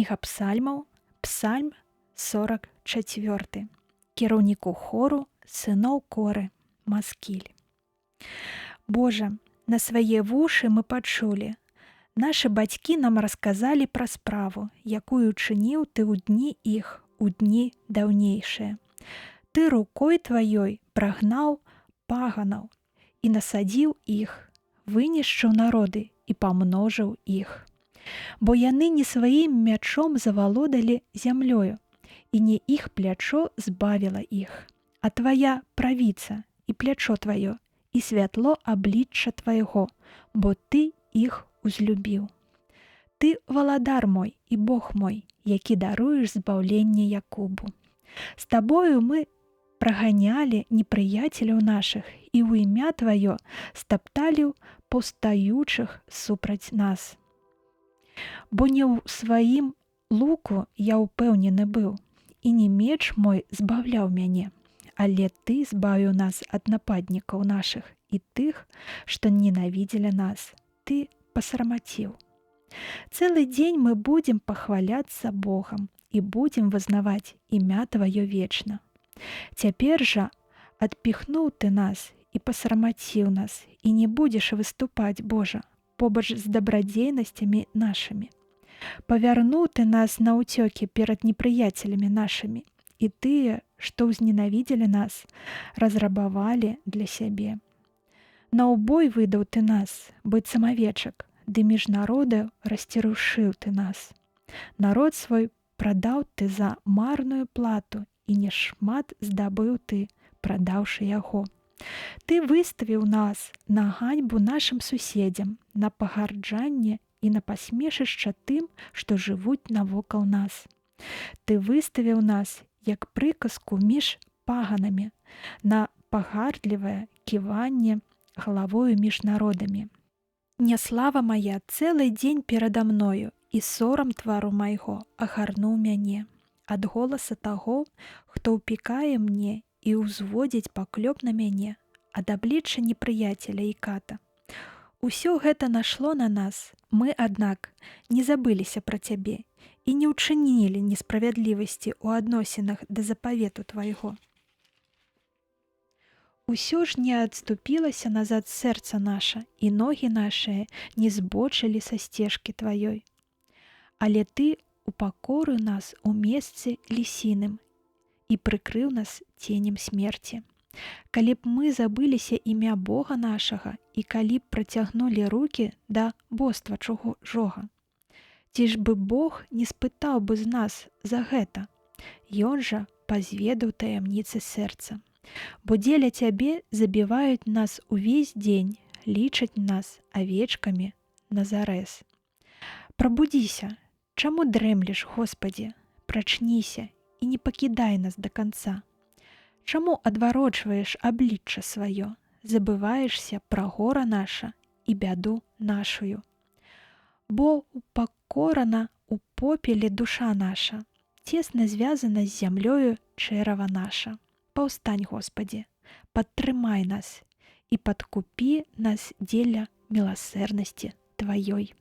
Кніга Псальмаў, Псальм 44. Кіраўніку хору сыноў Коры, Маскіль. Божа, на свае вушы мы пачулі. Нашы бацькі нам расказалі пра справу, якую чыніў ты ў дні іх, у дні даўнейшыя. Ты рукой тваёй прагнаў паганаў і насадзіў іх, вынішчыў народы і памножыў іх. Бо яны не сваім мячом завалодалі зямлёю, і не іх плячо збавіла іх, а твая правіца і плячо тваё, і святло аблічча твайго, бо ты іх узлюбіў. Ты валадар мой і Бог мой, які даруеш збаўленне Якубу. З табою мы праганялі непрыяцеляў нашых і ў імя тваё стапталі паўстаючых супраць нас. Бо не ў сваім луку я ўпэўнены быў, і не меч мой збаўляў мяне, але ты збавіў нас ад нападнікаў нашых і тых, што ненавідзелі нас, ты пасарамаціў. Цэлы дзень мы будзем пахваляцца Богам і будзем вызнаваць імя тваё вечна. Цяпер жа адпіхнуў ты нас і пасарамаціў нас, і не будзеш выступаць, Божа, побач з дабрадзейнасцямі нашымі. Павярнуў ты нас на ўцёкі перад непрыяцелямі нашымі, і тыя, што ўзненавідзелі нас, разрабавалі для сябе. На ўбой выдаў ты нас, быццам авечак, ды між народаў расцерушыў ты нас. Народ свой прадаў ты за марную плату і няшмат здабыў ты, прадаўшы яго. Ты выставіў нас на ганьбу нашым суседзям, на пагарджанне і на пасмешышча тым, што жывуць навокал нас. Ты выставіў нас як прыказку між паганамі, на пагардлівае ківанне галавою між народамі. Няслава мая цэлы дзень перада мною, і сорам твару майго агарнуў мяне. Ад голаса таго, хто ўпікае мне і ўзводзіць паклёп на мяне, ад аблічча непрыяцеля і ката. Усё гэта нашло на нас, мы, аднак, не забыліся пра цябе і не ўчынілі несправядлівасці ў адносінах да запавету твайго. Усё ж не адступілася назад сэрца наша, і ногі нашыя не збочылі са сцежкі тваёй. Але ты упакорыў нас у месцы лісіным і прыкрыў нас ценем смерці. Калі б мы забыліся імя Бога нашага і калі б працягнулі рукі да боства чужога. Ці ж бы Бог не спытаў бы з нас за гэта? Ён жа пазведаў таямніцы сэрца. Бо дзеля цябе забіваюць нас увесь дзень, лічаць нас авечкамі на зарэз. Прабудзіся, чаму дрэмлеш, Госпадзе, прачніся і не пакідай нас да канца. Чаму адварочваеш аблічча сваё, забываешся пра гора наша і бяду нашую? Бо упакорана у попеле душа наша, цесна звязана з зямлёю чэрава наша. Паўстань, Госпадзе, падтрымай нас і падкупі нас дзеля міласэрнасці Тваёй.